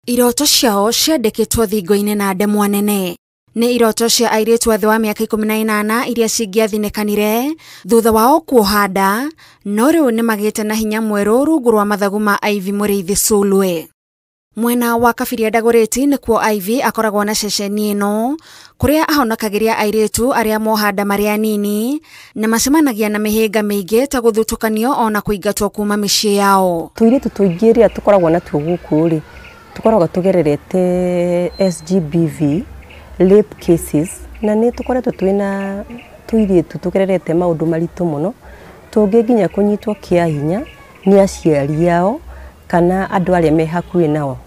Iroto ciao ciandĩkĩtwo thingo-inĩ na ndemwa nene. Nĩ iroto cia airĩtu a thĩ wa mĩaka 18 iria cingĩathinĩkanire thutha wao kuoha nda, no rĩu nĩmagĩte na hinya mwerũ rungu rwa mathagu ma Ivy Mũrĩithi Sulwe. Mwena wa Kabiria Dagoretti nĩkuo Ivy akoragwo na ceceni ĩno kũrĩa ahonokagĩria airĩtu arĩa moha nda marĩ anini na macemanagia na mĩhĩnga mĩingĩ ta gũthutũkanio ona kũingatwo kuma mĩciĩ yao. Tũirĩtu tũingĩ rĩrĩa tũkoragwo natuo gũkũ rĩ, tũkoragwo tũgererete SGBV rape cases, na nĩ tũkoretwo twĩna tũirĩtu tũgererete maũndũ maritũ mũno, tũngĩ nginya kũnyitwo kĩa hinya nĩ aciari ao kana andũ arĩa me hakuhĩ nao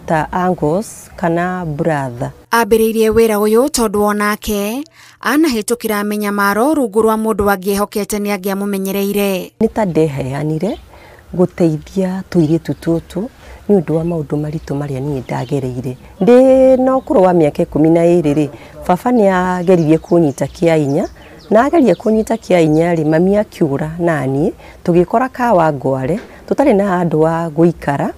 ta uncles kana brother. Ambĩrĩirie wĩra ũyũ tondũ onake anahĩtũkĩra mĩnyamaro rungu rwa mũndũ angĩehokete nĩ angĩamũmenyereire. Nĩ ta ndeheanire gũteithia tũirĩtu tũtũ nĩ ũndũ wa maũndũ maritũ marĩa niĩ ndagereire. Ndĩ na ũkũrũ wa mĩaka 12 rĩ, baba nĩ ageririe kũnyita kĩa hinya, na ageria kũnyita kĩa hinya rĩ, mami akiũra naniĩ tũgĩkora Kawangware tũtarĩ na handũ ha gũikara.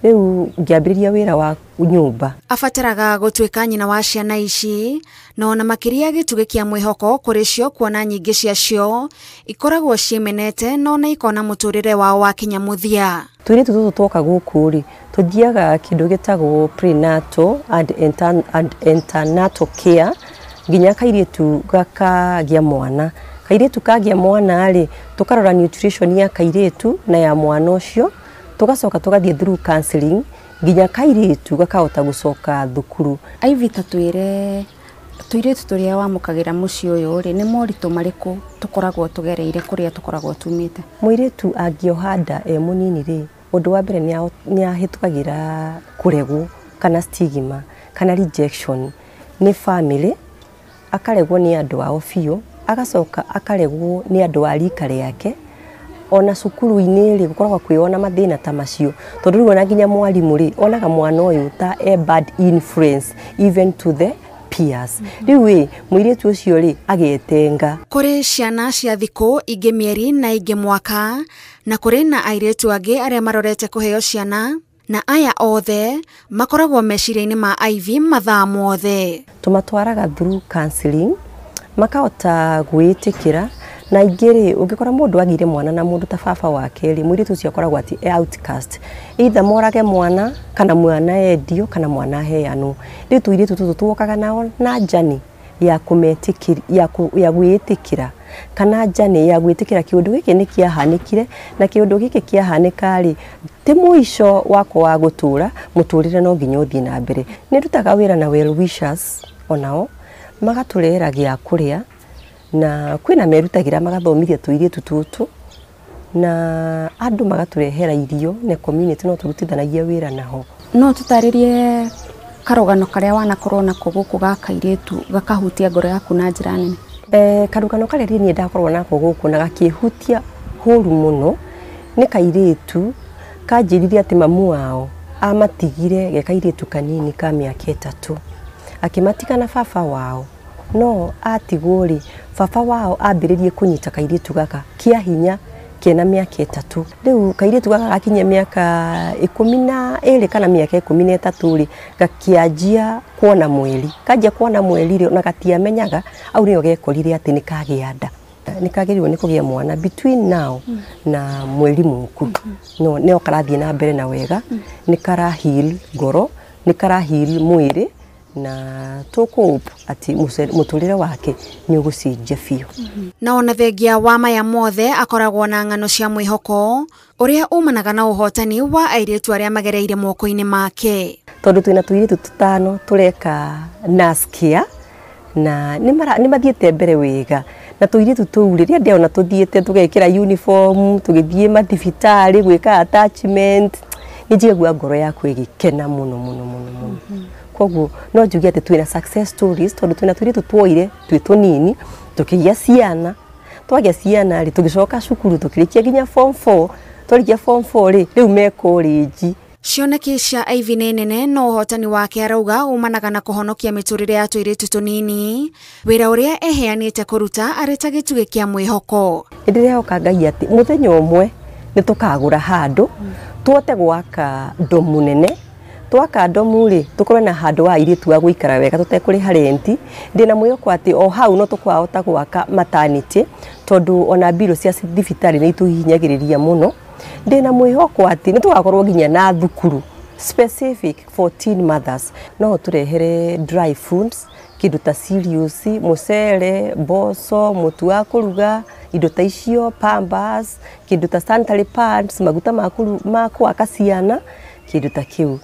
Rĩu ngĩambĩrĩria wĩra wa nyũmba. Abataraga gũtuĩka nyina wa ciana ici, na ona makĩria gĩtugĩ kĩa mwĩhoko kũrĩ cio kuona nyingĩ ciacio ikoragwo ciĩmenete na ona ikona mũtũrĩre wao wakinya mũthia. Tũirĩtu tũtũ twoka gũkũ rĩ, tũthiaga kĩndũ gĩtagwo prenatal and internatal care nginya kairĩtu gakagĩa mwana. Kairĩtu kagĩa mwana rĩ, tũkarora nutrition ya kairĩtu na ya mwana ũcio, tũgacoka tũgathiĩ through counseling nginya kairĩtu gakahota gũcoka thukuru. Ivy, ta twĩre tũirĩtu tũrĩa wamũkagĩra mũciĩ ũyũ rĩ, nĩ moritũ marĩkũ tũkoragwo tũgereire kũrĩa tũkoragwo tumĩte? Mũirĩtu angĩoha nda e mũnini rĩ, ũndũ wa mbere nĩ ahĩtũkagĩra kũregwo kana stigma kana rejection nĩ family, akaregwo nĩ andũ ao biũ, agacoka akaregwo nĩ andũ a rika rĩake. Ona cukuru-inĩ rĩ, gũkoragwo kwĩ ona mathĩna ta macio, tondũ rĩu ona nginya mwarimũ rĩ, onaga mwana ũyũ ta a bad influence even to the peers. Rĩu ĩ, mũirĩtu ũcio rĩ, agetenga. Kũrĩ ciana cia thikũ ingĩ mĩeri na ingĩ mwaka, na kũrĩ na airĩtu angĩ arĩa marorete kũheo ciana, na aya othe makoragwo meciria-inĩ ma Ivy mathaa mothe. Tũmatwaraga through counseling, makahota gwĩtĩkĩra. Na ingĩ rĩ, ũngĩkora mũndũ agire mwana na mũndũ ta baba wake rĩ, mũirĩtu ũcio akoragwo atĩ e outcast, either morage mwana kana mwana endio kana mwana aheanwo. Rĩu tũirĩtu tũtũ tũokaga nao na njani ya kũmetĩkĩra, ya gwĩtĩkĩra kana njani ya gwĩtĩkĩra kĩũndũ gĩkĩ nĩ kĩahanĩkire, na kĩũndũ gĩkĩ kĩahanĩka rĩ, ti mũico wakwa wa gũtũra, mũtũrĩre no nginya ũthiĩ na mbere. Nĩ ndutaga wĩra na well wishers onao magatũrehera gĩa kũrĩa, na kwĩna merutagĩra magathomithia tũirĩtu tũtũ, na andũ magatũrehera irio na community no tũrutithanagia wĩra naho. No tũtarĩrie karũgano karĩa wanakorwo nako gũkũ ga kairĩtu gakahutia ngoro yaku na njĩra nene? Karũgano karĩa niĩ ndakorwo nako gũkũ na gakĩhutia hũru mũno nĩ kairĩtu kanjĩrire atĩ mamu wao amatigire ge kairĩtu kanini ka mĩaka 3, akĩmatiga na baba wao. No atigwo rĩ, baba wao ambĩrĩrie kũnyita kairĩtu gaka kĩa hinya kena mĩaka 3. Rĩu kairĩtu gaka gakinyia mĩaka 12 kana mĩaka 13 rĩ, gakĩanjia kuona mweri. Kanjia kuona mweri rĩ, ona gatiamenyaga, au nĩyo gekorire atĩ nĩ kagĩa nda. Nĩ kagĩrĩirwo nĩ kũgĩa mwana between now na mweri mũku. No nĩyo karathiĩ na mbere na wega, nĩ kara heal ngoro, nĩ kara heal mwĩrĩ, na tũkũhope atĩ mũtũrĩre wake nĩ ũgũcenjia biũ. Na ona thengia wa maya mothe akoragwo na ng'ano cia mwĩhoko ũrĩa umanaga na ũhotani wa airĩtu arĩa magereire moko-inĩ make. Tondũ twĩna tũirĩtu tũtano tũreka nurse care, na nĩ mathiĩte mbere wega. Na tũirĩtu tũu rĩrĩa ndĩrona tũthiĩte tũgekĩra uniform, tũgĩthiĩ mathibitarĩ gwĩka attachment, nĩ njiguaga ngoro yakwa ĩgĩkena mũno mũno mũno mũno. Koguo no njuge atĩ twĩna success stories, tondũ twĩna tũirĩtu tuoire twĩ tũnini tũkĩgĩa ciana, twagĩa ciana rĩ, tũgĩcoka cukuru tũkĩrĩkia nginya form 4, twarĩkia form 4 rĩ, rĩu me college. Cioneki cia Ivy nĩ nene, no ũhotani wake arauga umanaga na kũhonokia mĩtũrĩre ya tũirĩtu tũnini, wĩra ũrĩa eheanĩte kũruta arĩ ta gĩtugĩ kĩa mwĩhoko. Nĩ ndĩrehoka Ngai atĩ mũthenya ũmwe nĩ tũkagũra handũ, tũhote gwaka ndom mũnene, Twaka ndomu rĩ, tũkorwo na handũ wa airĩtu a gũikara wega tũtekũrĩha renti. Ndĩna mwĩhoko atĩ o hau no tũkahota gwaka maternity, tondũ ona mbirũ cia thibitarĩ nĩ itũhihinyagĩrĩria mũno. Ndĩna mwĩhoko atĩ nĩ tũgakorwo nginya na thukuru specific for teen mothers. No tũrehere dry foods, kĩndũ ta cereals, mũcere, mboco, mũtu wa kũruga, indo ta icio, pampers, kĩndũ ta sanitary pads, maguta ma kũhaka ciana, kĩndũ ta kĩu.